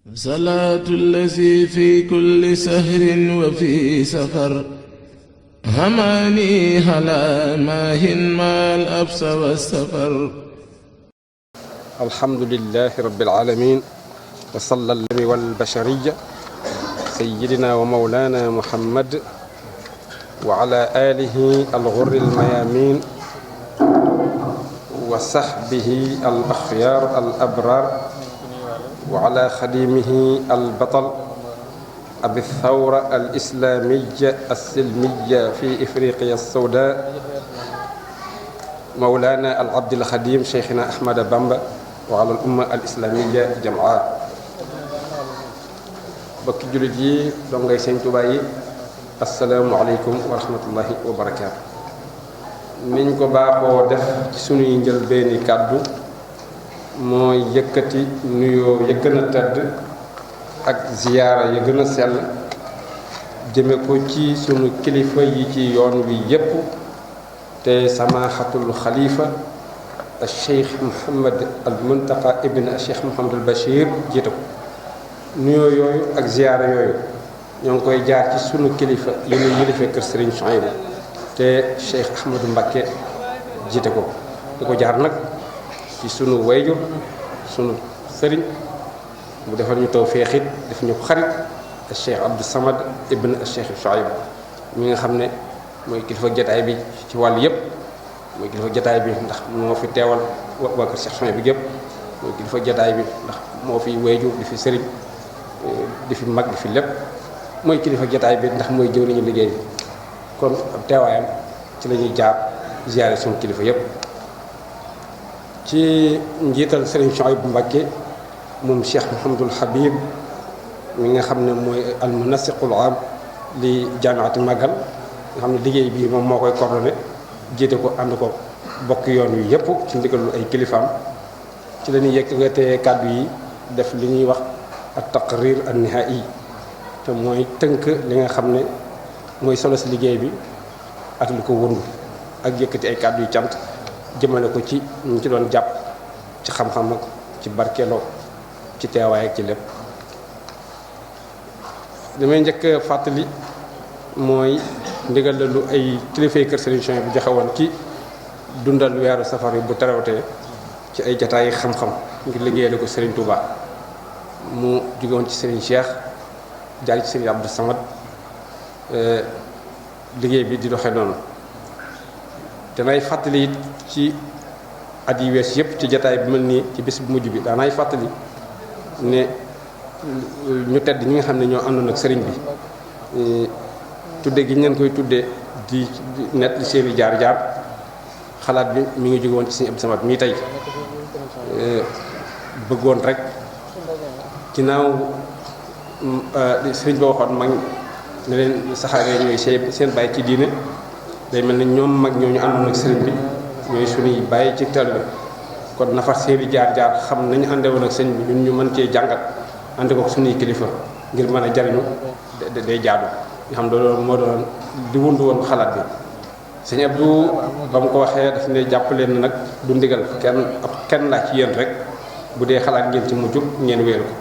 صلاة الذي في كل سهر وفي سفر هماني هلا ماهن ما الأبس والسفر. الحمد لله رب العالمين وصلى الله والبشرية سيدنا ومولانا محمد وعلى آله الغر الميامين وصحبه الأخيار الأبرار وعلى خديمه البطل أبي الثورة الإسلامية السلمية في إفريقيا السوداء مولانا العبد الخديم شيخنا أحمد بامبا وعلى الأمة الإسلامية جمعاء bokki jullit yi dongay Sëñ Tuubaa yi assalaamu aleykum wa rahmatullahi wa barakaatu. niñ ko baaxoo def ci sunuy njëlbeeni kàddu mooy yëkkati nuyoo ya gën a tedd ak ziyaara ya gën a sell jëme ko ci sunu kilifa yi ci yoon wi yépp te samaaxatul xalifa al cheikh Mouhamad al Muntaqa ibn al cheikh Mouhamad al Bachir jiite ko. nuyoo yooyu ak ziyaara yooyu ñoo ngi koy jaar ci sunu kilifa yi ñuy yilife kër Serigne Souhaïbou te Cheikh Ahmadou Mbacké jiite ko di ko jaar nag ci sunu wayjur sunu sëriñ mu defal ñu tawfeex it def ñu xarit ak Cheikh Abdou Samad ibn al Cheikh Souhaïbou mi nga xam ne mooy kilifa jataay bi ci wàll yëpp mooy kilifa jataay bi ndax moo fi teewal waa kër Cheikh Souhaïbou bi yëpp mooy kilifa jataay bi ndax moo fi wayjur di fi sëriñ di fi mag di fi lépp mooy kilifa jotaay bi ndax mooy jëwriñu liggéey bi kon ab teewaayam ci la ñuy jaar ziyaare suñu kilifa yépp ci njiital Serigne Souhaïbou Mbacké moom Cheikh Mouhamadul Habib mi nga xam ne mooy almunasiqul am li jaamiati Magal nga xam ne liggéey bi moom moo koy coordonné jiite ko ànd ko bokk yoon wi yépp ci ndigalul ay kilifaam ci la ñuy yëkkatee kàddu yi def li ñuy wax ak taqrir an nihai te mooy tënk li nga xam ne mooy solo si liggéey bi ak li ko wëndu ak yëkkati ay kàddu yu cant jëmale ko ci ñu ci doon jàpp ci xam-xam ak ci barkeeloo ci teewaay ak ci lépp. damay njëkk fàttali mooy ndigal la lu ay kilifay kër Serigne Souhaïbou bu joxe woon ci dundal weeru safar yi bu terawtee ci ay jataay xam-xam ngir liggéeyale ko Serigne Touba. mu jógewoon ci Serigne Cheikh jaar ci Serigne Abdou Samad liggéey bi di doxee noonu danay fàttali it ci at yi wees yëpp ci jataay bi mel nii ci bis bu mujj bi daanay fàttali ne ñu tedd ñi nga xam ne ñoo àndoon ak Serigne bi tudde gi ñu leen koy tuddee di net li seeni jaar-jaar xalaat bi mi ngi jógewoon ci Serigne Abdou Samad mii tey bëggoon rek ginnaaw sëriñ ba waxoon mag ne leen saxaaree ñooy seen bàyyi ci diine day mel ne ñoom mag ñoo ñu àndoon ak sëriñ bi ñooy suñuy bàyyi ci taalibe kon nafar seeni jaar-jaar xam nañu àndewoon ak sëriñ bi ñun ñu mën cee jàngat ànd ko suñuy kilifa ngir mën a jariñu day jaadu nga xam loolu moo doon di wundu woon xalaat bi. sëñ Abdou ba mu ko waxee daf ne jàpp leen nag du ndigal kenn laa ci yéen rek bu dee xalaat ngeen ci mu jub ngeen wéeru ko.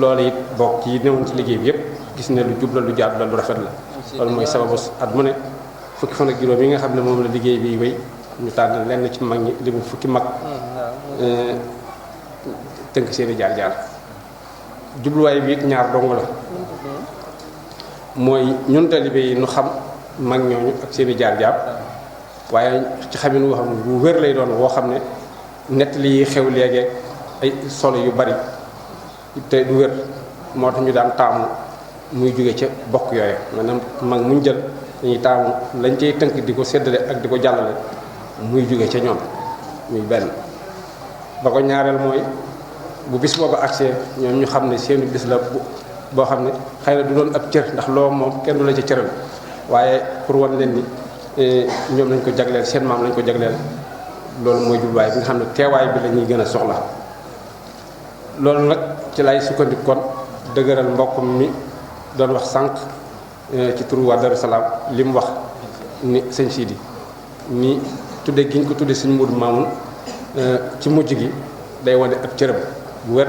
loolu it bokk ci newoon ci liggéey bi yëpp gis ne lu jub la lu jaadu la lu rafet la loolu mooy sababu at mu ne fukki fan ak juróom yi nga xam ne moom la liggéey bi wéy ñu tànn lenn ci mag ñi li mu fukki mag tënk seeni jaar-jaar jubluwaay bi it ñaar dong la mooy ñun talibé yi nu xam mag ñooñu ak seeni jaar-jaar waaye ci xamin woo xam ne bu wér lay doon woo xam ne nett li xew léegi ay solo yu bari te du wér moo tax ñu daan taamu muy jóge ca bokk yooyu maanaam mag muñ jël dañuy taamu lañ cay tënk di ko séddale ak di ko jàllale muy jóge ca ñoom muy benn ba ko ñaareel mooy bu bis booba agsee ñoom ñu xam ne seeni bis la boo xam ne xëy na du doon ab cër ndax loo moom kenn du la ca cëral waaye pour wan leen ni ñoom lañ ko jagleel seen maam lañ ko jagleel loolu mooy jubluwaay bi nga xam ne teewaay bi la ñuy gën a soxla loolu nag ci lay sukkandiku kon dëgëral mbokk mi doon wax sànq ci turu waa Darou Salaam li mu wax ni sëñ Sidi ni tudde gi ñu ko tudde sëñ Modou Mamoun ci mujj gi day wane ab cërëm bu wér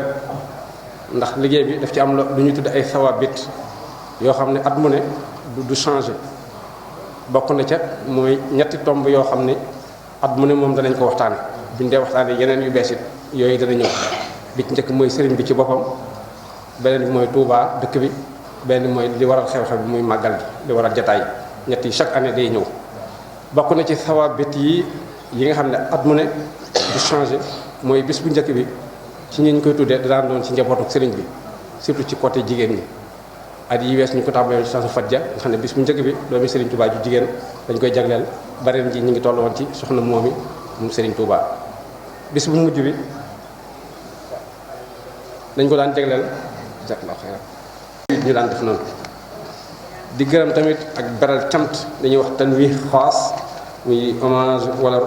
ndax liggéey bi daf ci am lu ñu tudd ay sawaabit yoo xam ne at mu ne du changé bokk na ca mooy ñetti tomb yoo xam ne at mu ne moom danañ ko waxtaane buñ dee waxtaane yeneen yu bees it yooyu dana ñëw bi ci njëkk mooy sëriñ bi ci boppam beneen bi mooy Touba dëkk bi benn bi mooy li waral xew-xew bi muy màggal gi li waral jataay ñett yi chaque année day ñëw bokk na ci sawaabit yi nga xam ne at mu ne du changé mooy bis bu njëkk bi ci ñi ñu koy tuddee daan doon ci njabootu sëriñ bi surtout ci côté jigéen ñi at yi wees ñu ko tàmbalee ci Soxna Fadja nga xam ne bis bu njëkk bi doomi sëriñ Touba ju jigéen dañ koy jagleel bareen ji ñu ngi toll woon ci soxna moomi moom sëriñ Touba bis bu mujj bi dañ ko daan jagleel ñu daan def noonu di gërëm tamit ak beral cant dañuy wax tanwih xaas muy hommage wala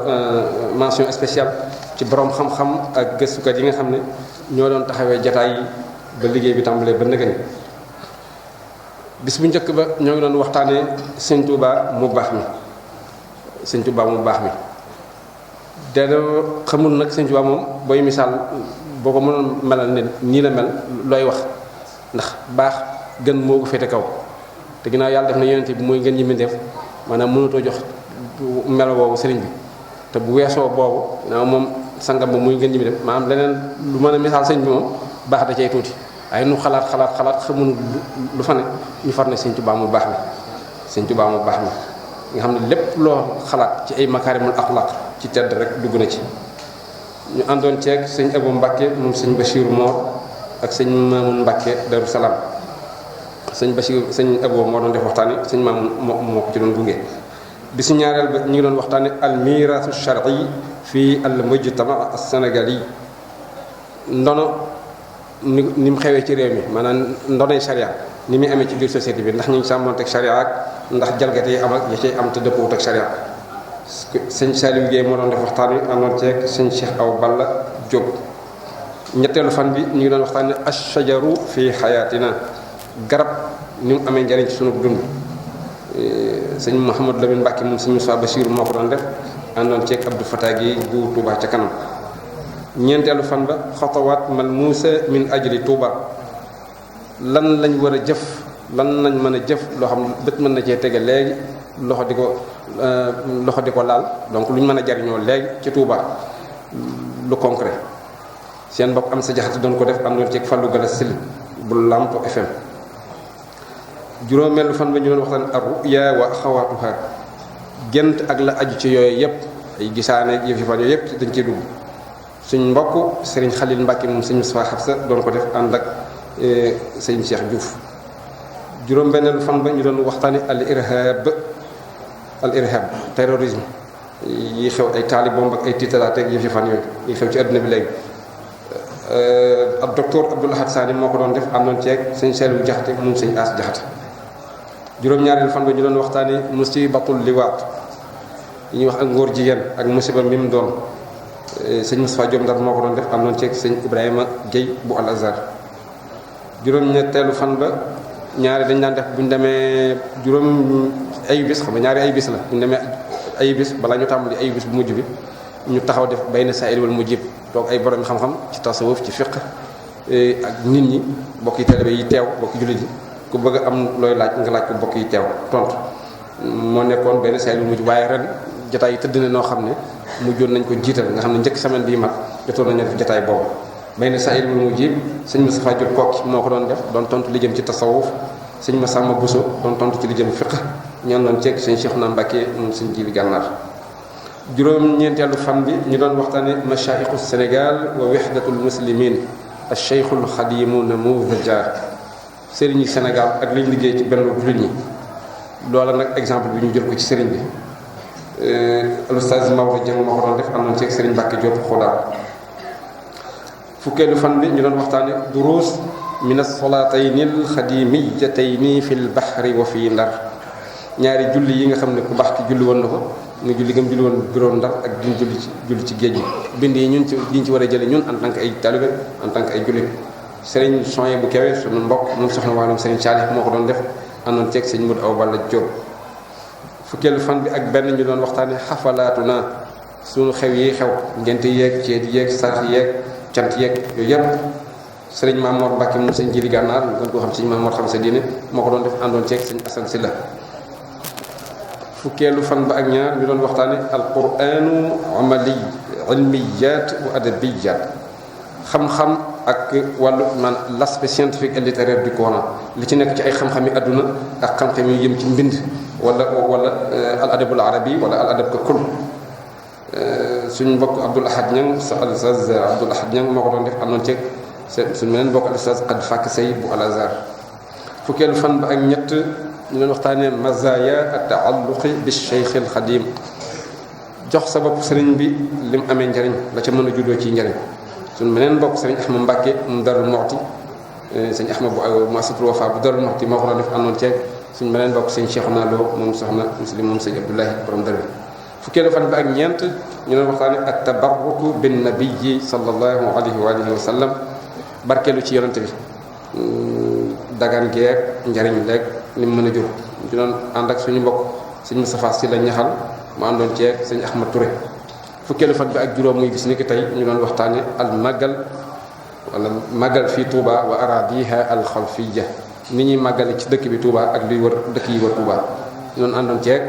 mention spéciale ci borom xam-xam ak gëstukat yi nga xam ne ñoo doon taxawee jataay yi ba liggéey bi tàmbalee ba nëgëni bis bu njëkk ba ñoo ngi doon waxtaanee sëñ Touba mu baax mi sëñ Touba mu baax mi dana xamul nag sëñ Touba moom booy misaal boo ko mënoon melal ne nii la mel looy wax ndax baax gën moo ko féete kaw te ginnaaw yàlla def na yonent bi mooy ngeen ñi mbindeef maanaam mënatoo jox melo boobu sëriñ bi te bu weesoo boobu ginnaaw moom sangam ba muy ngeen ñi mbindeef maanaam leneen lu mën a misaal sëñ bi moom baax da cay tuuti waaye nu xalaat xamunu lu fa ne ñu far ne sëñ Touba mu baax mi sëñ Touba mu baax mi nga xam ne lépp loo xalaat ci ay makaarimul axlaq ci tedd rek dugg na ci ñu àndoon ceeg sëñ Abou Mbacke moom sëñ Bachir Mor ak sëñ Mamoun Mbacke Darou Salaam sëñ Bachir sëñ Abou moo doon def waxtaani sëñ Mamoun moo ko ci doon gunge bi si ñaareel ba ñu ngi doon waxtaani al mirasu shar'i fii al mujtama as sénégali ndono ni mu xewee ci réew mi maanaam ndonoy charia ni muy amee ci biir société bi ndax ñu ngi sàmmanteeg charia ak ndax jalgate yi am ak ya cay am te dëppoowut ak charia sëñ Saliou Guèye moo doon def waxtaan wi àndoon ceeg sëñ Cheikh Aw Balla Diop ñetteelu fan bi ñu ngi doon waxtaan ne ashajaru fi xayaatina garab ni mu amee njariñ ci sunu dund sëñ Mouhamadou Lamine Mbacke moom sëñ Moussa Bachir moo ko doon def àndoon ceeg Abdou Fatah gi bu Touba ca kanam ñeenteelu fan ba xatawaat malmuusa min ajli Touba lan lañ war a jëf lan lañ mën a jëf loo xam bët mën na cee tege léegi loxo di ko laal donc lu ñu mën a jariñoo léegi ci Touba lu concret seen mbokk am sa jaxate doon ko def àndoon ceeg Fallou Gala Sil bu Lamp FM juróomeelu fan ba ñu doon waxtaan ar-ru'ya wa axawaatuha gént ak la aju ci yooyu yëpp ay gisaane yëfi fan yooyu yëpp dañ ciy dugg suñ mbokk Serigne Khalil Mbacke moom sëñ Moustapha Xabsa doon ko def ànd ak sëñ Cheikh Diouf juróom-benneelu fan ba ñu doon waxtaane al irhab terrorisme yi xew ay taalibomb ak ay tiitalaateeg yëfi fan yooyu yi xew ci àdduna bi léegi ak docteur Abdoul Ahad Sani moo ko doon def àndoon ceeg sëñ Saliou Jaxate moom sëñ As Jaxate juróom-ñaareelu fan ba ñu doon waxtaane musibatul liwaat yi ñuy wax ak ngóor jigéen ak musiba mi mu doon sëñ Moustapha Diop Ndar moo ko doon def àndoon ceeg sëñ Ibrahima Guèye bu Al Azhar juróom-ñetteelu fan ba ñaari dañ daan def bu ñu demee juróom ay bis xam nga ñaari ay bis la bu ñu demee ay bis balaa ñu tàmbali ay bis bu mujj bi ñu taxaw def bayna saa'il wal mujib toog ay borom xam-xam ci tasawuf ci fiqh ak nit ñi mbokk yi taalibe yi teew mbokk jullit yi ku bëgg am looy laaj nga laaj ko mbokk yi teew tontu moo nekkoon bayna saa'il wal mujib waaye ren jotaay yi tëdd na noo xam ne mujjoon nañ ko jiital nga xam ne njëkk semaine bii mat jotoon nañu def jotaay boobu bayna saa'il wal mujib sëñ Moustapha Diop Kokki moo ko doon def doon tontu li jëm ci tasawuf sëñ Massamba Bousso doon tontu ci li jëm fiqh ñoom doon ceeg sëñ Cheikhouna Mbacké moom sëñ Jili Gànnaar juróom-ñeenteelu fan bi ñu doon waxtaane mashaayixu Sénégal wa wahdatul muslimin ash-shaykhul xadimu namudaja sëriñi Sénégal ak liñ liggéey ci benn jullit ñi loola nag exemple bi ñu jël ko ci sëriñ bi Oustaz Maodo Dieng moo ko doon def àndoon ceeg sëriñ Mbacke Diop Xoda fukkeelu fan bi ñu doon waxtaane duruus min as-salaatayni al-xadimiyatayni fi l-bahri wa fi Ndar ñaari julli yi nga xam ne ku baax ki julli woon na ko muy julli gëm julli woon bureau Ndar ak diñ julli ci géej gi bind yi ñun ci war a jële ñun en tant que ay talibé en tant que ay jullit sëriñ Soye bu Kewe sunu mbokk moom soxna waanam sëriñ Saalih moo ko doon def àndoon ceeg sëñ Modou Aw Balla Diop fukkeelu fan bi ak benn ñu doon waxtaane xafalaatu na sunu xew yi xew ngente yeeg ceet yeeg sarax yeeg cant yeeg yooyu yëpp sëriñ Mamor Mbacke moom sëñ Jili Gànnaar ñu gën koo xam sëñ Mamor xam sa diine moo ko doon def àndoon ceeg sëñ Assane Sylla fukkeelu fan ba ak ñaar ñu doon waxtaane alquranu amali ilmiyat wa adabiyat xam-xam ak wàllu man l'aspect scientifique et littéraire du Coran li ci nekk ci ay xam-xam yi àdduna ak xam-xam yu yëm ci mbind wala al adabul arabi wala al adab ka kul suñu mbokk Abdoul Ahad Niang sa Al-Ustaz Abdoul Ahad Niang moo ko doon def àndoon ceeg suñu meneen mbokk Al-Ustaz Qad Fakk Sey bu Al Azhar fukkeelu fan ba ak ñett ñu leen waxtaanee mazaya at-taalluqi bi Cheikh al Xadim jox sa bopp sëriñ bi lim amee njariñ la ca mën a juddoo ci njariñ suñu meneen mbokk sëriñ Ahmad Mbacke mu Darou Mouhty sëñ Ahmad bu Muassasatul Wafa bu Darou Mouhty moo ko doon def àndoon ceeg suñu meneen mbokk sëñ Cheikhouna Lo moom soxna Muslim moom sëñ Abdoulahi borom Darou fukkeelu fan ba ak ñeent ñu doon waxtaane ak tabarruku bin nabiyyi sallallahu alayhi wa alihi wa sallam barkeelu ci yonante bi dagan geeg njariñ leeg ni mu mën a jur ñu doon ànd ak suñu mbokk sëñ Moustapha Sy la ñaxal mu àndoon ceeg sëñ Ahmad Touré fukkeelu fan bi ak juróom muy bis ni ki tey ñu doon waxtaane al màggal wala màggal fii Touba wa aradiha al xalfiya ni ñuy màggale ci dëkk bi Touba ak luy wër dëkk yi wër Touba ñu doon àndoon ceeg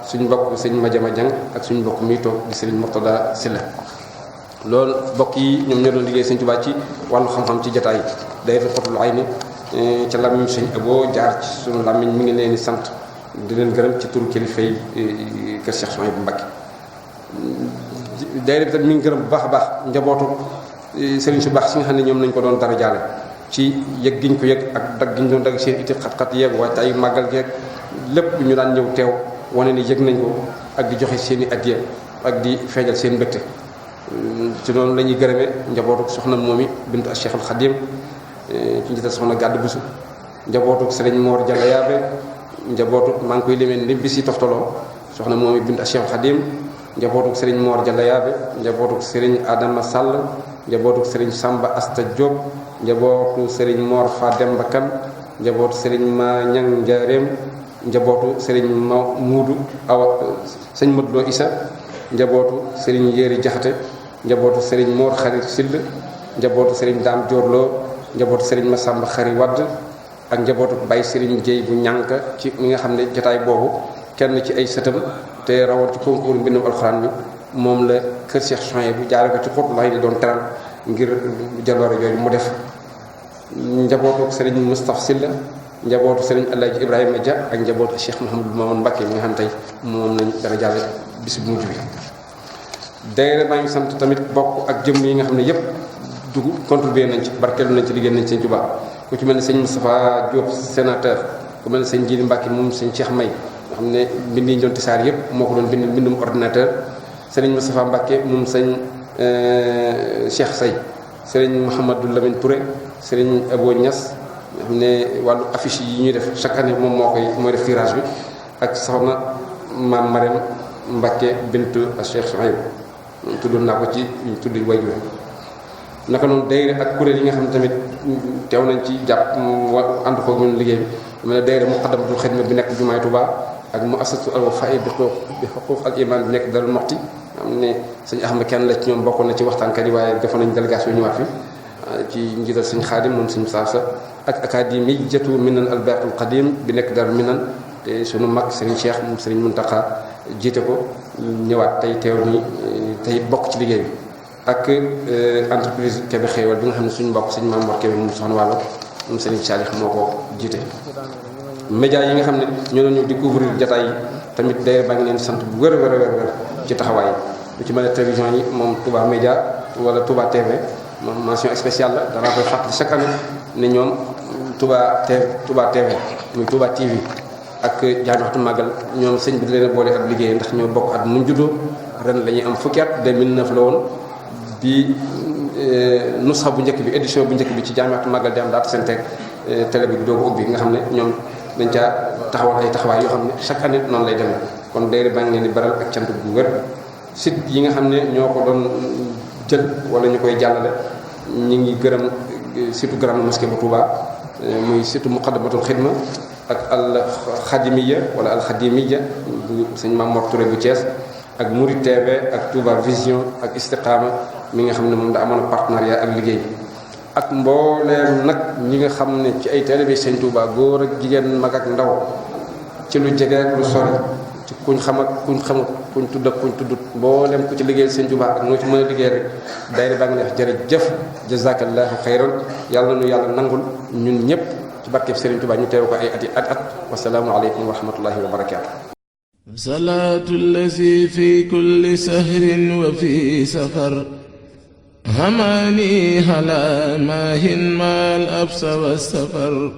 suñu mbokk sëñ Madiama Diang ak suñu mbokk mi toog di sëriñ Murtada Sylla loolu mbokk yi ñoom ñoo doon liggéey sëñ Touba ci wàllu xam-xam ci jataay day Fathul Ayni ca làmmiñ sëñ Abo jaar ci suñu làmmiñ mi ngi leen di sant di leen gërëm ci turu kilifa yi kër Cheikh Souhaïbou Mbacké day tam mi ngi gërëm bu baax a baax njabootu sëriñ su baax si nga xam ne ñoom nañ ko doon dara jaale ci yëg giñ ko yëg ak dag giñ doon dag seen iti xat-xat yeeg waaye ay màggal geeg lépp ñu daan ñëw teew wane ni yëg nañ ko ak di joxe seen i addiya ak di feeñal seen mbégte ci noonu la ñuy gërëmee njabootu soxna moomi bintu Cheikh al Khadim ci njiital soxna Gàdd Busu njabootu sëriñ Mor Jalla Yaabe njabootu maa ngi koy limee ni bis yi toftaloo soxna moomi bintu Cheikh al Khadim njabootu sëriñ Mor Jalla Yaabe njabootu sëriñ Adama Sall njabootu sëriñ Samba Asta Diop njabootu sëriñ Mor Fademba Kan njabootu sëriñ Ma Ñang Njaareem njabootu sëriñ Muudu Awa sëñ Modou Lo Issa njabootu sëriñ Yéeri Jaxate njabootu sëriñ Mor Xarit Sill njabootu sëriñ Daam Joorloo njabootu sëriñ Masamba Xari Wadd ak njabootu Baye sëriñ Jéy bu ñànk ci mi nga xam ne jotaay boobu kenn ci ay sëtam te rawal ci concours mbindum alxuraan bi moom la kër Cheikh Souhaïbou bu jaare ko ci xóot laay di doon teral ngir jaloore yooyu mu def njabootu sëriñ Moustapha Sylla njabootu sëriñ Alaaji Ibrahima Dia ak njabootu Cheikh Mouhamadou Mamoun Mbacké mi nga xam tey moom lañ dara jàlle bis bu mujj bi daayira maa ngi sant tamit bokk ak jëmm yi nga xam ne yépp dugg contribué nañ ci barkeelu nañ ci liggéey nañ ci sëñ Touba ku ci mel ne sëñ Moustapha Diop sénateur ku mel ne sëñ Jili Mbacké moom sëñ Cheikh May nga xam ne mbind yi ñu doon tisaar yépp moo ko doon bind mbindum ordinateur sëriñ Moustapha Mbacké moom sëñ Cheikh Say sëriñ Mouhamadou Lamine Touré sëriñ Abo Niass nga xam ne wàllu affiche yi ñuy def chaque année moom mooy def tirage bi ak soxna maam Marème Mbacké bintu Cheikh Souhaïbou tuddoon naa ko ci tuddi wayjur naka noonu daayira ak kuréel yi nga xam ne tamit teew nañ ci jàpp ànd ko ñun liggéey bi mel ne daayira Muqaddamatul Xidma bi nekk Jumaay Touba ak muassasatu Al Wafa bi xuquuq al iman bi nekk Darou Mouhty am ne sëñ Ahmad kenn la ci ñoom bokkoon na ci waxtaankat yi waaye defoon nañ délégation ñëwaat fi ci njiital sëñ Xaadim moom sëñ Saasa ak académiyatu Minan al Baqil Qadim bi nekk Darou Minan te sunu mag sëriñ Cheikh moom sëriñ Muntaqa jiite ko ñëwaat tey teew nii tey bokk ci liggéey bi ak entreprise Kébé Xéewal bi nga xam ne suñu mbokk sëñ Maam Mor Kébé moom soxna Wàllo moom sëriñ Saalix moo ko jiite média yi nga xam ne ñoo doon ñëw di couvrir jataay yi tamit day ba ngi leen sant bu wér ci taxawaay lu ci mel ne télévision yi moom Touba Média wala Touba TV moom mention spéciale la danaa koy fàttali chaque année ne ñoom Touba TV muy Touba TV ak jaamixatu màggal ñoom sëñ bi di leen boole ak liggéey ndax ñoo bokk at mu juddoo ren la ñuy am fukki at 2009 la woon bi nusxa bu njëkk bi édition bu njëkk bi ci jaamixatu màggal di am daata seen teg télé bi doo ko ubbi nga xam ne ñoom dañ caa taxawal ay taxawaay yoo xam ne chaque année noonu lay demee kon day baa ngi leen di baral ak cant bu wér site yi nga xam ne ñoo ko doon jël wala ñu koy jàllale ñu ngi gërëm surtout grande mosquée bu Touba muy surtout Muqaddamatul Xidma ak al Xadimiya wala al Xadimiya bu sëñ Mamor Touré bu Thiès ak Mouride TV ak Touba Vision ak Istiqama mi nga xam ne moom da amoon partenariat ak liggéey ak mbooleem nag ñi nga xam ne ci ay taalibe Sëñ Tuubaa góor ak jigéen mag ak ndaw ci lu jege ak lu sori ci kuñ xam ak kuñ xamut kuñ tudd ak kuñ tuddut mbooleem ku ci liggéeyal Sëñ Tuubaa ak noo ci mën a liggéey rek daayira baa ngi wax jërëjëf jazakallahu xayran yàlla nu yàlla nangul ñun ñëpp ci barkeb Sëriñ Tuubaa ñu teew ko ay ati at wasalaamu aleykum wa rahmatullahi wa barakaatu. salaatu allazi fi kulli sahrin wa fi safar هماني هلا ماهن ما الأبس والسفر